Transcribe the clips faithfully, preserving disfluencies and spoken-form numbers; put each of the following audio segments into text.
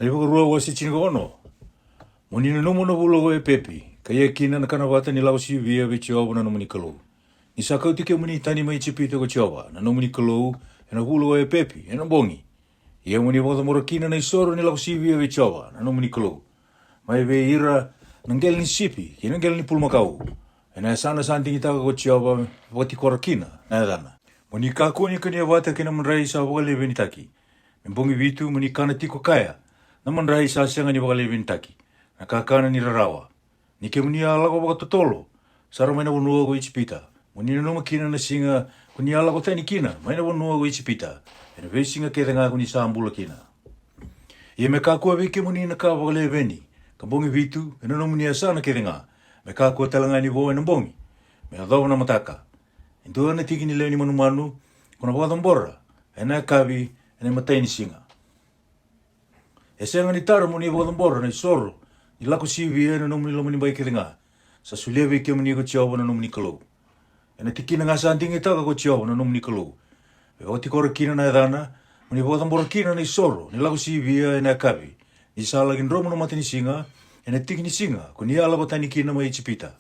Na iVakarua wase tinikaono. Mo ni nanuma na vula ko Epepi, ka ia kina na kana vata ni lako sivia vei Jiova na nomuni Kalou. Ni sa kauti kemuni tani mai Ijipita ko Jiova na nomuni Kalou, ena vula ko Epepi, ena bogi. Ia mo ni vakacabora kina na isoro ni lako sivia vei Jiova na nomuni Kalou, mai vei ira na qele ni sipi kei na qele ni pulumakau, ena yasana sa digitaka ko Jiova, vakatikora kina na yacana. Mo ni kakua ni kania vata kei na madrai sa vakalevenitaki. Me bogi vitu mo ni kana tiko kaya na madrai sa sega ni vakalevenitaki, na kakana ni rarawa. Ni kemuni a lako vakatotolo sara mai na vanua ko Ijipita, mo ni nanuma kina na siga ko ni a lako tani kina mai na vanua ko Ijipita, ena veisiga kece ga ko ni sa bula kina. Ia me kakua vei kemuni na ka vakaleveni, ka bogi vitu ena nomuni yasana kece ga, me kakua tale ga ni vo ena bogi, me yacova na mataka. E dua na tiki ni lewe ni manumanu ko na vakacabora ena yakavi, ena imatai ni siga. E sega ni tara mo ni vakacabora na isoro ni lako sivia ena nomuni lomanibai kece ga, sa solia vei kemuni ko Jiova na nomuni Kalou. Ena tikina ga sa digitaka ko Jiova na nomuni Kalou, me vakatikora kina na yacana, mo ni vakacabora kina na isoro ni lako sivia ena yakavi, ni sa laki dromu na matanisiga, ena tiki ni siga ko ni a lako tani kina mai Ijipita.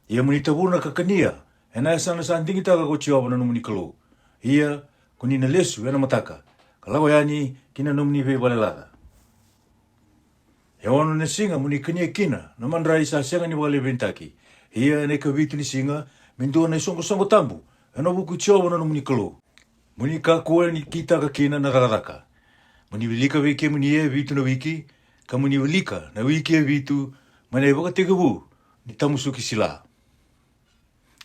Ia mo ni tavuna ka kania ena yasana sa digitaka ko Jiova na nomuni Kalou. Ia ko ni na lesu ena mataka, ka lako yani ki na nomuni veivale laca. E ono na siga mo ni kania kina na madrai sa sega ni vakalevenitaki. Ia ena ikavitu ni siga, me dua na isoqosoqo tabu ena vuku i Jiova na nomuni Kalou. Mo ni kakua ni kitaka kina na cakacaka. Mo ni wilika vei kemuni e vitu na wiki, ka mo ni wilika na wiki e vitu mai na ivakatekivu ni tamusuki sila.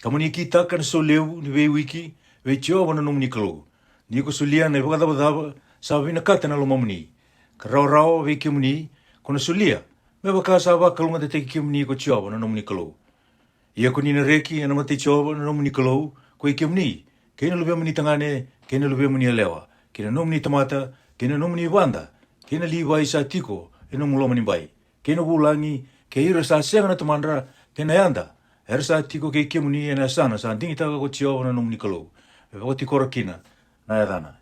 Ka mo ni kitaka na solevu ni veiwiki vei Jiova na nomuni Kalou, ni ko solia na ivakacavacava sa vinakata na lomamuni, ka rawarawa vei kemuni, ko na solia, me vaka sa vakalougatataki kemuni ko Jiova na nomuni Kalou. Ia ko ni na reki ena mata i Jiova na nomuni Kalou, ko i kemuni, kei na luvemuni tagane, kei na luvemuni yalewa, kei na nomuni tamata, kei na nomuni vada, kei na Livai sa tiko e nomu lomanibai, kei na vulagi, kei ira sa sega na tamadra, kei na yada, era sa tiko kei kemuni ena yasana sa digitaka ko Jiova na nomuni Kalou, me vakatikora kina na yacana.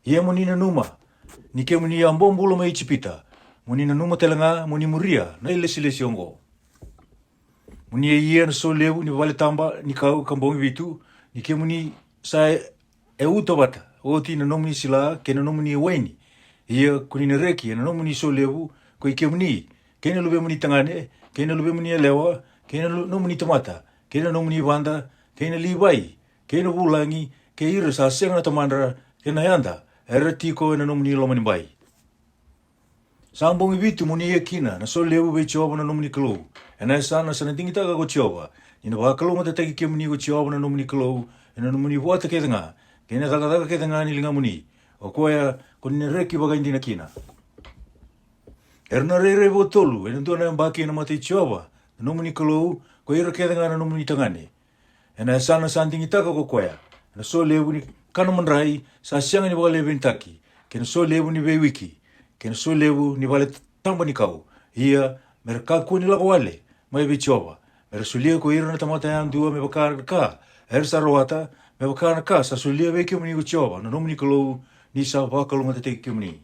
Ia mo ni nanuma ni kemuni a bobula mai Ijipita, mo ni nanuma tale ga mo ni muria na ilesilesi oqo. Mo ni ia na solevu ni vale taba ni kau ka bogi vitu, ni kemuni sa e uta vata oti na nomuni sila kei na nomuni waini. Ia ko ni na reki ena nomuni solevu, ko i kemuni, kei na luvemuni tagane, kei na luvemuni yalewa, kei na lu- nomuni tamata, kei na nomuni vada, kei na Livai, kei na vulagi, kei ira sa sega na tamadra, kei na yada, era tiko ena nomuni lomanibai. Sa bogi vitu mo ni ia kina na solevu vei Jiova na nomuni Kalou, ena yasana sa na digitaka ko Jiova, ni na vakalougatataki kemuni ko Jiova na nomuni Kalou, ena nomuni vata kece ga, kei na cakacaka kece ga ni ligamuni, o koya ko ni na reki vakaidina kina. Era na rairai vakatolu ena dua na yabaki ena mata i Jiova na nomuni Kalou, ko ira kece ga na nomuni tagane, ena yasana sa digitaka ko koya, ena solevu ni kana madrai sa sega ni vakalevenitaki, kei na solevu ni veiwiki, kei na solevu ni vale taba ni kau. Ia me ra kakua ni lako wale mai vei Jiova, me ra solia ko ira na tamata yadua me vaka na ka era sa rawata, me vaka na ka sa solia vei kemuni ko Jiova na nomuni Kalou, ni sa vakalougatataki kemuni.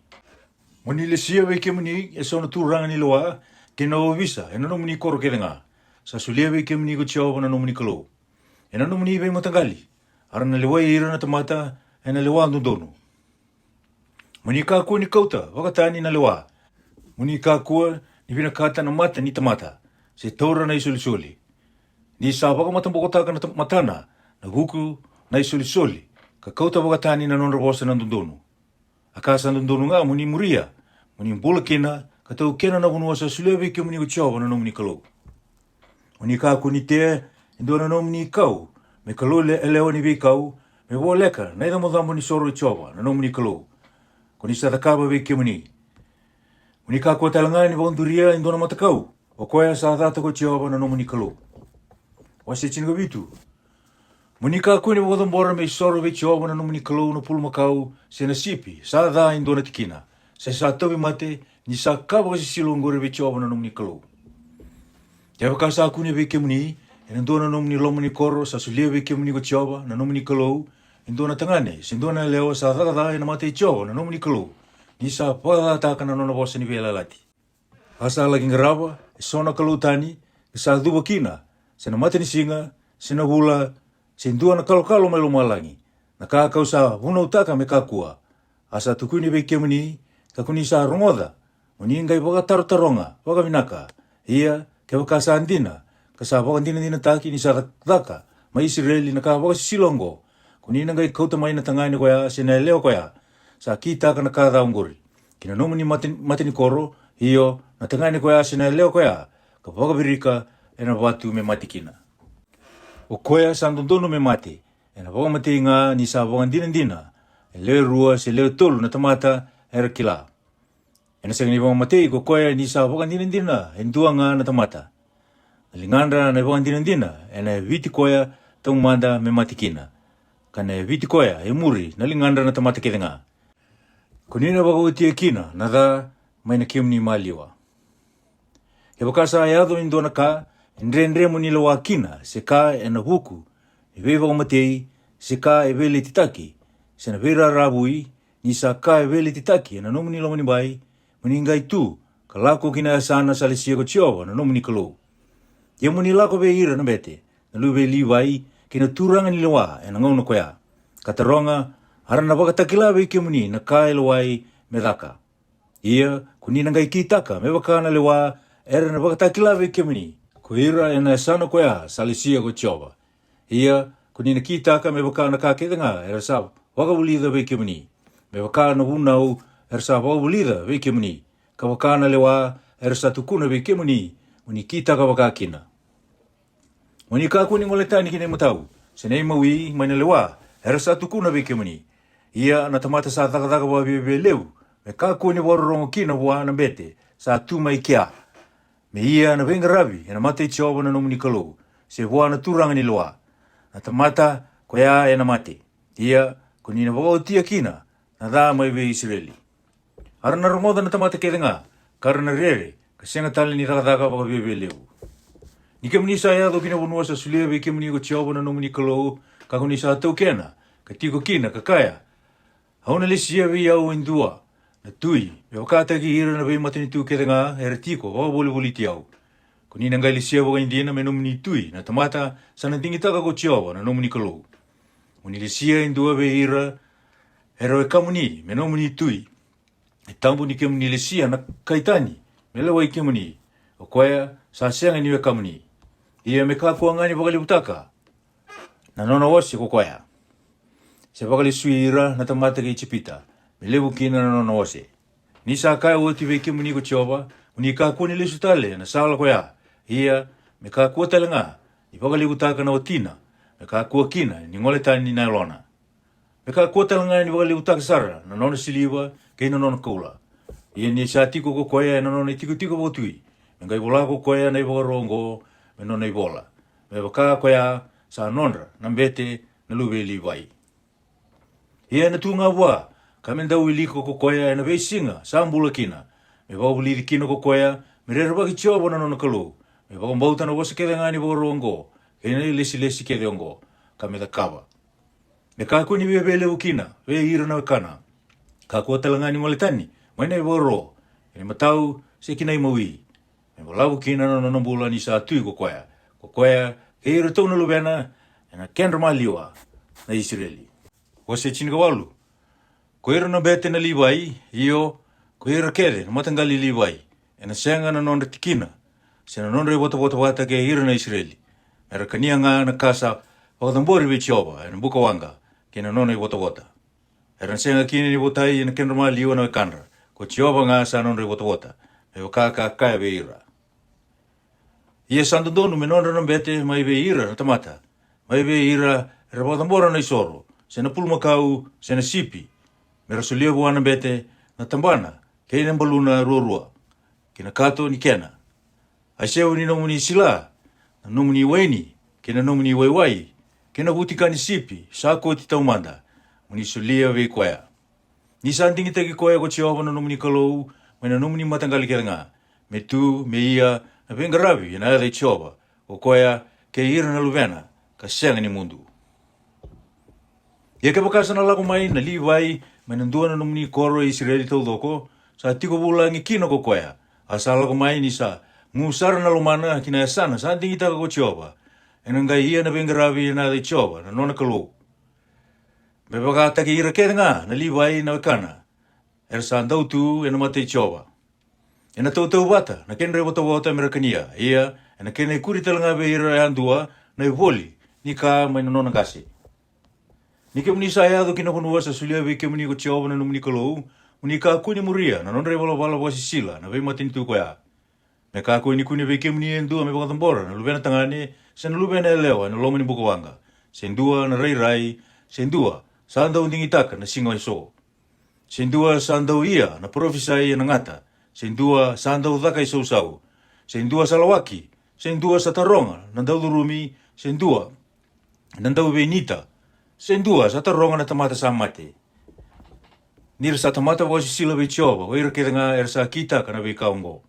Mo ni lesia vei kemuni eso na turaga ni lewa kei na ovisa ena nomuni koro kece ga, sa solia vei kemuni ko Jiova na nomuni Kalou, ena nomuni veimataqali, a ra na lewai ira na tamata ena lewa dodonu. Mo ni kakua ni kauta vakatani na lewa. Mo ni kakua ni vinakata na mata ni tamata, se taura na isolisoli. Ni sa vakamatabokotaka na ta- matana na vuku na isolisoli, ka kauta vakatani na nodra vosa na dodonu. A ka sa dodonu ga mo ni muria, mo ni bula kina, ka taukena na vanua sa solia vei kemuni ko Jiova na nomuni Kalou. Mo ni kakua ni tea e dua na nomuni kau me kalou le- yalewa ni veikau, me voleka na icabocabo ni soro i Jiova na nomuni Kalou, ko ni sa cakava vei kemuni. Mo ni kakua tale ga ni vakaduria e dua na matakau, o koya sa cata ko Jiova na nomuni Kalou. Wase tinikavitu. Mo ni kakua ni vakacabora me isoro vei Jiova na nomuni Kalou na pulumakau se na sipi sa ca e dua na tikina, se sa tauvimate, ni sa ka vakasisila oqori vei Jiova na nomuni Kalou. Kevaka sa kune vei kemuni ena dua na nomuni loma ni koro sa solia vei kemuni ko Jiova na nomuni Kalou e dua na tagane se dua na yalewa sa caka ca ena mata i Jiova na nomuni Kalou, ni sa vakacataka na nona vosa ni veiyalayalati. A sa la'ki qarava e so na kalou tani, ka sa cuva kina, se na matanisiga, se na vula, se dua na kalokalo mai lomalagi, na ka ka'u sa vunautaka me kakua. A sa tukuni vei kemuni, ka ko ni sa rogoca, mo ni qai vakatarotaroga vakavinaka. Ia, kevaka sa dina, ka sa vakadinadinataki ni sa caka mai Isireli na ka vakasisila oqo, ko ni na qai kauta mai na tagane koya se na yalewa koya sa kitaka na ka ca oqori ki na nomuni mata, mata ni koro, io, na tagane koya se na yalewa koya ka vakavirika e na vatu me mate kina. O koya sa dodonu me mate, e na vakamatei ga ni sa vakadinadina e lewe rua se lewe tolu na tamata era kila. E na sega ni vakamatei ko koya ni sa vakadinadina e dua ga na tamata. Na ligadra na ivakadinadina e na yaviti koya taumada me mate kina, ka na yaviti koya e muri na ligadra na tamata kece ga. Ko ni na vakaotia kina na ca mai na kemuni maliwa. Kevaka sa yaco e dua na ka e dredre mo ni lewa kina, se ka e na vuku ni veivakamatei, se ka e veiletitaki, se na veiraravui, ni sa ka e veiletitaki e na nomuni lomanibai, mo ni qai tu ka lako ki na yasana sa lesia ko Jiova na nomuni Kalou. Ia mo ni lako vei ira na bete na luve i Livai kei na turaga ni lewa e na gauna koya, ka taroga, a ra na vakatakila vei kemuni na ka e lewai me caka. Ia, ko ni na qai kitaka me vaka na lewa era na vakatakila vei kemuni ko ira e na yasana koya sa lesia ko Jiova. Ia, ko ni na kitaka me vaka na ka kece ga era sa vakavulica vei kemuni, me vaka na vunau era sa vakavulica vei kemuni, ka vaka na lewa era sa tukuna vei kemuni mo ni kitaka vaka kina. Mo ni kakua ni gole tani ki na imatau se na imawi mai na lewa era sa tukuna vei kemuni. Ia na tamata sa cakacaka vakaviavialevu, me kakua ni vakarorogo kina vua na bete sa tu mai kea, me ia na veiqaravi e na mata i Jiova na nomuni Kalou, se vua na turaga ni lewa, na tamata koya e na mate. Ia, ko ni na vakaotia kina na ca mai vei Isireli. A ra na rogoca na tamata kece ga, ka ra na rere, ka sega tale ni cakacaka vakaviavialevu. Ni kemuni sa yaco ki na vanua sa solia vei kemuni ko Jiova na nomuni Kalou, ka ko ni sa taukena ka tiko kina, ka kaya, au na lesia vei au e dua na tui me vakataki ira na veimatanitu kece ga era tiko vakavolivoliti au, ko ni na qai lesia vakaidina me nomuni tui na tamata sa na digitaka ko Jiova na nomuni Kalou. Mo ni lesia e dua vei ira era wekamuni me nomuni tui. E tabu ni kemuni lesia na kai tani me lewai kemuni, o koya sa sega ni wekamuni. Ia me kakua ga ni vakalevutaka na nona ose ko koya, se vakalesui ira na tamata kei Ijipita me levu kina na nona ose. Ni sa kaya oti vei kemuni ko Jiova, mo ni kakua ni lesu tale e na sala koya. Ia, me kakua tale ga ni vakalevutaka na watina, me kakua kina ni gole tani na yalona. Me kakua tale ga ni vakalevutaka sara na nona siliva kei na nona koula. Ia ni sa tiko ko koya e na nona itikotiko vakatui, me qai vola ko koya na ivakaro oqo me nona ivola, me vaka koya sa nodra na bete na luve i Livai. Ia e na tu ga vua, ka me dau wilika ko koya e na veisiga sa bula kina, me vakavulici kina ko koya me rerevaki Jiova na nona Kalou, me vakabauta na vosa kece ga ni vakaro oqo kei na ilesilesi kece oqo, ka me cakava. Me kakua ni viavialevu kina vei ira na wekana. Kakua tale ga ni gole tani mai na ivakaro, e na imatau se ki na imawi, me balavu kina na nona bula ni sa tui ko koya, ko koya kei iratou na luvena, e na kedra maliwa na Isireli. Wase tinikawalu. Ko ira na bete na Livai, io, ko ira kece na mataqali Livai, e na sega na nodra tikina se na nodra ivotavota vata kei ira na Isireli, me ra kania ga na ka sa vakacabori vei Jiova e na bukawaqa kei na nona ivotavota. Era na sega kina ni votai e na kedra maliwa na wekadra, ko Jiova ga sa nodra ivotavota, me vaka ka kaya vei ira. Ia sa dodonu me nodra na bete mai vei ira na tamata, mai vei ira era vakacabora na isoro, se na pulumakau, se na sipi, me ra solia vua na bete na tabana kei na baluna ruarua, kei na kato ni kena, a i sevu ni nomuni sila, na nomuni waini, kei na nomuni waiwai, kei na vutika ni sipi sa koti taumada, mo ni solia vei koya. Ni sa digitaki koya ko Jiova na nomuni Kalou mai na nomuni mataqali kece ga, me tu me ia na veiqaravi e na yaca i Jiova, ko koya kei ira na luvena, ka sega ni mudu. Ia kevaka sa na lako mai na Livai mai na dua na nomuni koro e Isireli taucoko, sa tiko vulagi kina ko koya, a sa lako mai ni sa gu sara na lomana ki na yasana sa digitaka ko Jiova. Ena qai ia na veiqaravi ena yaca i Jiova na nona Kalou, me vakataki ira kece ga na Livai na wekana, era sa dau tu ena mata i Jiova. Ena tautauvata na kedra ivotavota me ra kania, ia ena kena ikuri tale ga vei ira yadua na ivoli ni ka mai na nona qase. Ni kemuni sa yaco ki na vanua sa solia vei kemuni ko Jiova na nomuni Kalou, mo ni kakua ni muria na nodra ivalavala vakasisila na veimatanitu koya. Me kakua ni kune vei kemuni e dua me vakacabora na luvena tagane se na luvena yalewa ena loma ni bukawaqa, se dua na rairai, se dua sa dau digitaka na siga eso, se dua sa dau ia na parofisai ena gata, se dua sa dau caka isausau, se dua sa lawaki, se dua sa taroga na daucurumi, se dua na dauveinita, se dua sa taroga na tamata sa mate. Ni ra sa tamata vakasisila vei Jiova ko ira kece ga era sa kitaka na veika oqo.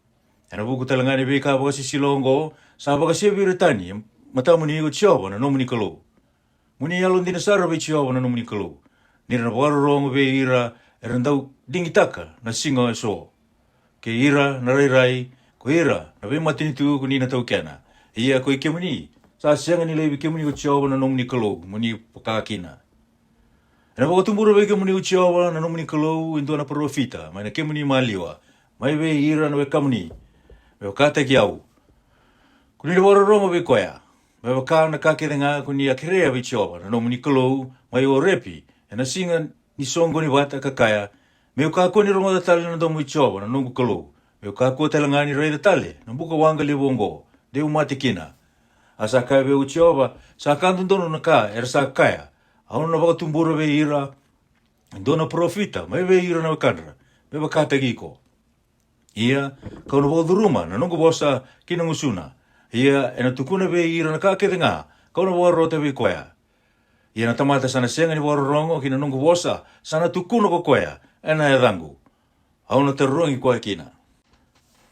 Ena vuku tale ga ni veika vakasisila oqo sa vakasevi ira tani e matamuni ko Jiova na nomuni Kalou. Mo ni yalodina sara vei Jiova na nomuni Kalou, ni ra na vakarorogo vei ira era dau digitaka na siga eso, kei ira na rairai, ko ira na veimatanitu ko ni na taukena. Ia ko i kemuni, sa sega ni laivi kemuni ko Jiova na nomuni Kalou mo ni vaka kina. Ena vakatubura vei kemuni ko Jiova na nomuni Kalou e dua na parofita mai na kemuni maliwa, mai vei ira na wekamuni, me vakataki au. Ko ni na vakarorogo vei koya, me vaka na ka kece ga ko ni a kerea vei Jiova na nomuni Kalou mai Orepi ena siga ni soqoni vata, ka kaya, me'u kakua ni rogoca tale na domo i Jiova na noqu Kalou, me'u kakua tale ga ni raica tale na bukawaqa levu oqo, de'u mate kina. A sa kaya vei au ko Jiova, sa ka dodonu na ka era sa kaya, au na vakatubura vei ira e dua na parofita mai vei ira na wekadra, me vakataki iko. Ia ka'u na vakacuruma na noqu vosa ki na gusuna, ia ena tukuna vei ira na ka kece ga ka'u na vakarota vei koya. Ia na tamata sa na sega ni vakarorogo ki na noqu vosa, sa na tukuna ko koya ena yacaqu, au na tarogi koya kina.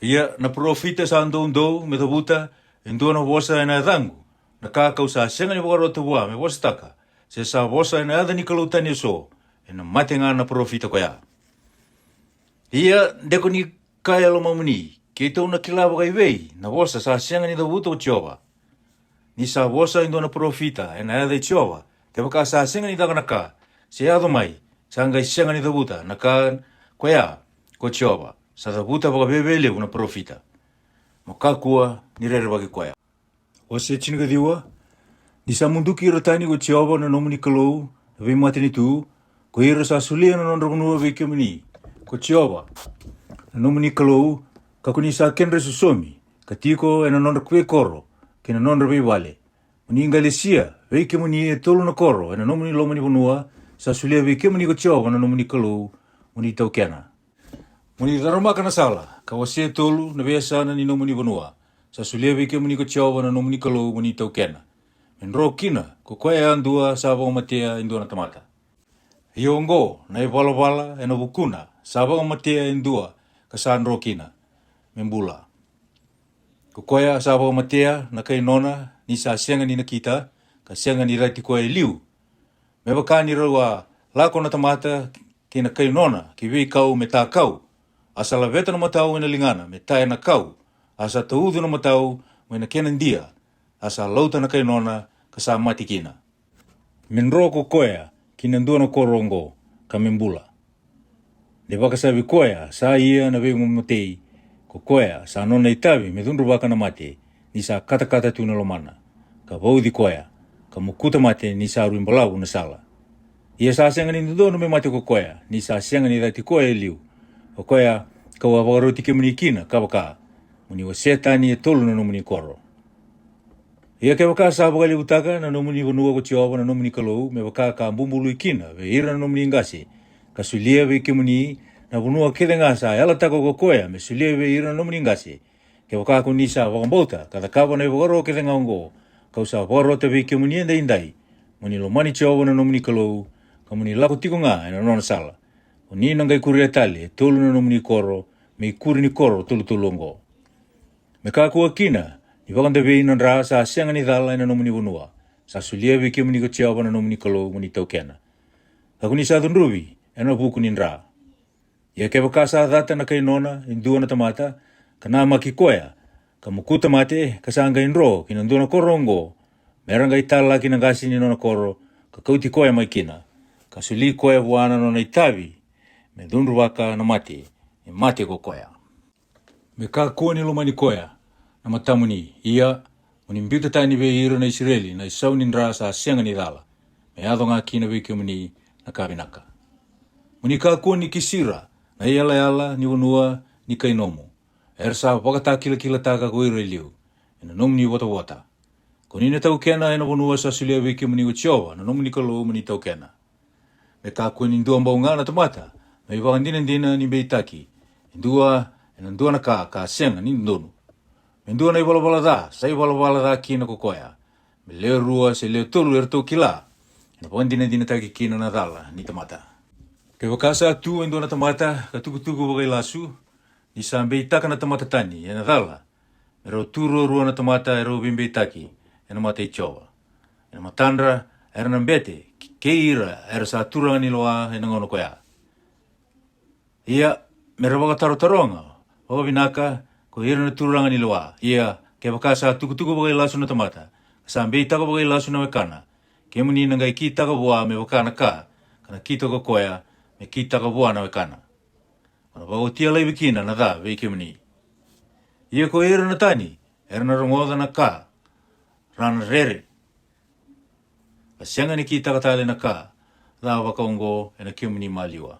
Ia na parofita sa doudou me cavuta e dua na vosa ena yacaqu, na ka ka'u sa sega ni vakarota vua me vosataka, se sa vosa ena yaca ni kalou tani eso, ena mate ga na parofita koya. Ia de ko ni kaya e lomamuni, keitou na kila vakaivei na vosa sa sega ni cavuta ko Jiova? Ni sa vosa e dua na parofita ena yaca i Jiova, kevaka sa sega ni caka na ka se yaco mai, sa qai sega ni cavuta na ka koya ko Jiova, sa cavuta vakaveivei levu na parofita. Mo kakua ni rerevaki koya. Wase tinikaciwa. Ni sa muduki ira tani ko Jiova na nomuni Kalou na veimatanitu, ko ira sa solia na nodra vanua vei kemuni ko Jiova na nomuni Kalou, ka ko ni sa kedra isosomi, ka tiko ena nodra veikoro kei na nodra veivale, mo ni qai lesia vei kemuni e tolu na koro ena nomuni loma ni vanua, sa solia vei kemuni ko Jiova na nomuni Kalou mo ni taukena. Mo ni caramaka na sala ka wasea tolu na veiyasana ni nomuni vanua, sa solia vei kemuni ko Jiova na nomuni Kalou mo ni taukena, me dro kina ko koya yadua sa vakamatea e dua na tamata. Ia oqo na ivalavala ena vukuna sa vakamatea e dua ka sa dro kina, me bula. Ko koya sa vakamatea na kai nona ni sa sega ni nakita, ka sega ni cati koya e liu, me vaka ni rau a lako na tamata kei na kai nona ki veikau me ta kau, a sa laveta na matau ena ligana me taya na kau, a sa taucu na matau mai na kena dia, a sa lauta na kai nona ka sa mate kina, me dro ko koya ki na dua na koro oqo, ka me bula. De vakasavi koya sa ia na veimomote'i, ko koya sa nona itavi me cudruvaka na mate, ni sa katakata tu na lomana, ka vauci koya, ka mokuta mate ni sa rui balavu na sala. Ia sa sega ni dodonu me mate ko koya ni sa sega ni cati koya e liu, ko koya ka'u a vakaroti kemuni kina ka vaka, mo ni wasea tani e tolu na nomuni koro. Ia kevaka sa vakalevutaka na nomuni vanua ko Jiova na nomuni Kalou, me vaka ka bubului kina vei ira na nomuni qase, ka solia vei kemuni na vanua kece ga sa yalataka ko koya me solia vei ira na nomuni qase, kevaka ko ni sa vakabauta ka cakava na ivakaro kece ga oqo ka'u sa vakarota vei kemuni edaidai, mo ni lomani Jiova na nomuni Kalou, ka mo ni lako tiko ga ena nona sala, ko ni na qai kuria tale e tolu na nomuni koro me ikuri ni koro tolutolu oqo. Me kakua kina ni vakadavei na dra sa sega ni cala ena nomuni vanua, sa solia vei kemuni ko Jiova na nomuni Kalou mo ni taukena. Ka ko ni sa cudruvi e na vuku ni dra. Ia kevaka sa cata na kai nona e dua na tamata, ka namaki koya, ka mokuta mate, ka sa qai dro ki na dua na koro oqo, me ra qai talaki na qase ni nona koro, ka kauti koya mai kina, ka soli koya vua na nona itavi, me cudruvaka na mate, me mate ko koya. Me kakua ni lomani koya na matamuni, ia mo ni biuta tani vei ira na Isireli na isau ni dra sa sega ni cala, me yaco ga kina vei kemuni na ka vinaka. Mo ni kakua ni kisira na iyalayala ni vanua ni kai nomu, era sa vakatakilakilataka ko ira e liu e na nomuni votavota. Ko ni na taukena e na vanua sa solia vei kemuni ko Jiova na nomuni Kalou mo ni taukena. Me kakua ni dua bau ga na tamata me ivakadinadina ni beitaki e dua e na dua na ka ka sega ni dodonu. Me dua na ivalavala ca sa ivalavala ca kina ko koya, me lewe rua se lewe tolu eratou kila, e na vakadinadinataki kina na cala ni tamata. Kevaka sa tu e dua na tamata ka tukutuku vakailasu, ni sa beitaka na tamata tani e na cala, me rau tu ruarua na tamata e rau veibeitaki e na mata i Jiova. E na matadra era na bete kei ira era sa turaga ni lewa e na gauna koya. Ia me ra vakatarotaroga vakavinaka ko ira na turaga ni lewa. Ia kevaka sa tukutuku vakailasu na tamata, ka sa beitaka vakailasu na wekana, kemuni na qai kitaka vua me vaka na ka ka na kita ko koya me kitaka vua na wekana. Ko na vakaotia laivi kina na ca vei kemuni. Ia ko ira na tani era na rogoca na ka ra na rere, ka sega ni kitaka tale na ka ca vaka oqo e na kemuni maliwa.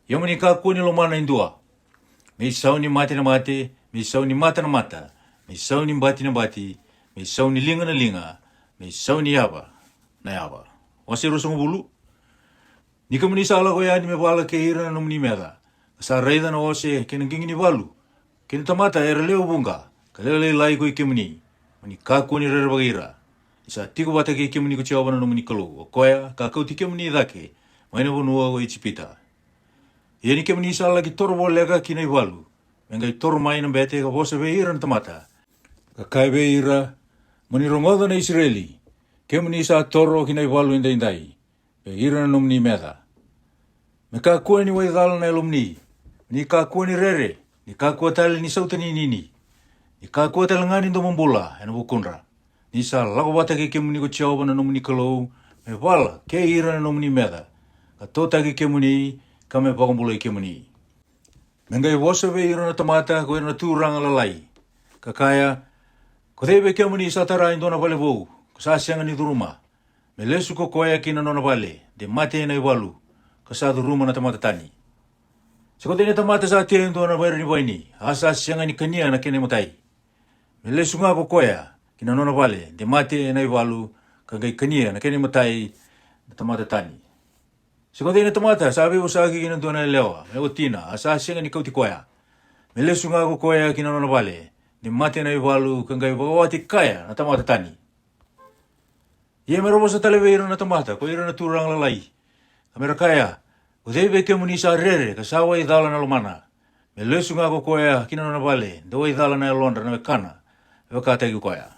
Ia mo ni kakua ni lomana e dua. Me isau ni mate na mate, me isau ni mata na mata, me isau ni bati na bati, me isau ni liga na liga, me isau ni yava na yava. Wase ruasagavulu. Ni kemuni sa lako yani me vala kei ira na nomuni meca, ka sa raica na ose kei na qiqi ni valu, kei na tamata era lewe vuqa ka lewe lailai ko i kemuni, mo ni kakua ni rerevaki ira. Ni sa tiko vata kei kemuni ko Jiova na nomuni Kalou, o koya ka kauti kemuni cake mai na vanua ko Ijipita. Ia ni kemuni sa laki toro voleka ki na ivalu, me qai toro mai na bete ka vosa vei ira na tamata, ka kaya vei ira, mo ni rogoca na Isireli, kemuni sa toro ki na ivalu edaidai, vei ira na nomuni meca. Me kakua ni waicala na yalomuni, ni kakua ni rere, ni kakua tale ni sautaninini, ni kakua tale ga ni domobula e na vukudra. Ni sa lako vata kei kemuni ko Jiova na nomuni Kalou, me vala kei ira na nomuni meca, ka totaki kemuni, ka me vakabulai kemuni. Me qai vosa vei ira na tamata ko ira na turaga lalai, ka kaya, ko cei vei kemuni sa tara e dua na vale vou, ka sa sega ni curuma, me lesu ko koya ki na nona vale, de mate e na ivalu, ka sa curuma na tamata tani. Se ko cei na tamata sa tea e dua na vaira ni vaini, a sa sega ni kania na kena imatai, me lesu ga ko koya ki na nona vale, de mate e na ivalu, ka qai kania na kena imatai na tamata tani. Se ko cei na tamata sa veivosaki ki na dua na yalewa me watina, a sa sega ni kauti koya, me lesu ga ko koya ki na nona vale, de mate na ivalu, ka qai vakawati kaya na tamata tani. Ia me ra vosa tale vei ira na tamata ko ira na turaga lalai, ka me ra kaya, ko cei vei kemuni sa rere ka sa waicala na lomana, me lesu ga ko koya ki na nona vale, de waicala na yalodra na wekana, me vakataki koya.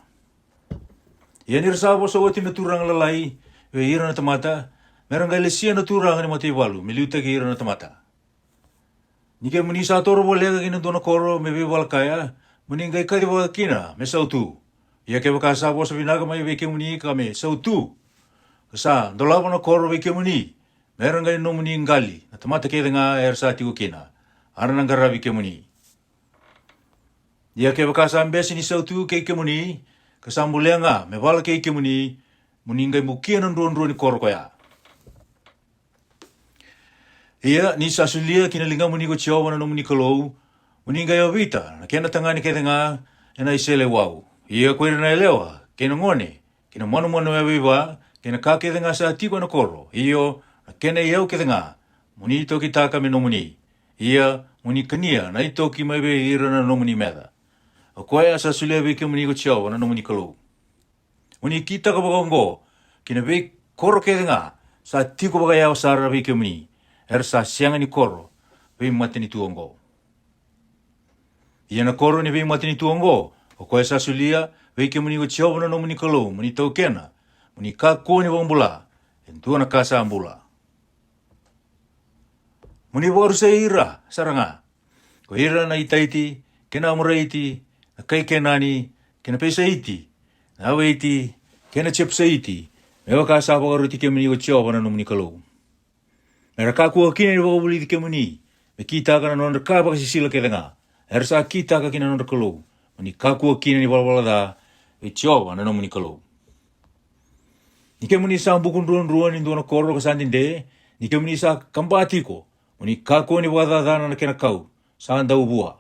Ia ni ra sa vosa oti na turaga lalai vei ira na tamata, me ra qai lesia na turaga ni mataivalu me liutaki ira na tamata. Ni kemuni sa toro voleka ki na dua na koro me veivala kaya, mo ni qai kacivaka kina me sautu. Ia kevaka sa vosa vinaka mai vei kemuni ka me sautu, ka sa dolava na koro vei kemuni, me ra qai nomuni qali na tamata kece ga era sa tiko kina, a ra na qaravi kemuni. Ia kevaka sa bese ni sautu kei kemuni, ka sa bolea ga me vala kei kemuni, mo ni qai bukia na druadrua ni koro koya. Ia ni sa solia ki na ligamuni ko Jiova na nomuni Kalou, mo ni qai yavita na kena tagane kece ga e na iseleiwau. Ia ko ira na yalewa, kei na gone, kei na manumanu yavaiva, kei na ka kece ga sa tiko e na koro, io, na kena iyau kece ga, mo ni tokitaka me nomuni. Ia mo ni kania na itoki mai vei ira na nomuni meca. O koya sa solia vei kemuni ko Jiova na nomuni Kalou. Mo ni kitaka vakaoqo ki na veikoro kece ga sa tiko vakayawa sara vei kemuni, era sa sega ni koro veimatanitu oqo. Ia na koro ni veimatanitu oqo, o koya sa solia vei kemuni ko Jiova na nomuni Kalou mo ni taukena, mo ni kakua ni vakabula e dua na ka sa bula. mo ni vakarusai ira sara ga, ko ira na Itaiti, kei na Amoraiti, na kai Kenani, kei na Pesaiti, na Aweiti, kei na Jepusaiti, me vaka sa vakaroti kemuni ko Jiova na nomuni Kalou. Me ra kakua kina ni vakavulici kemuni me kitaka na nodra ka vakasisila kece ga era sa kitaka ki na nodra Kalou, mo ni kakua kina ni valavala ca vei Jiova na nomuni Kalou. Ni kemuni sa buku druadrua ni dua na koro ka sa dede, ni kemuni sa kaba tiko, mo ni kakua ni vakacacana na kena kau sa dau vua.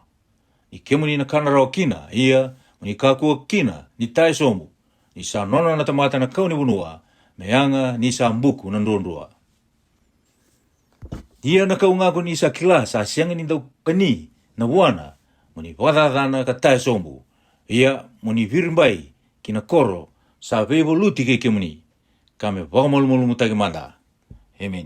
Ni kemuni na kana rawa kina, ia mo ni kakua kina ni taya sobu, ni sa nona na tamata na kau ni vanua, me yaga ni sa buku na druadrua. Ia na kau ga ko ni sa kila sa sega ni dau kani na vuana, mo ni vakacacana ka taya sobu, ia mo ni viribai ki na koro sa veivaluti kei kemuni, ka me vakamalumalumutaki mada. Emeni.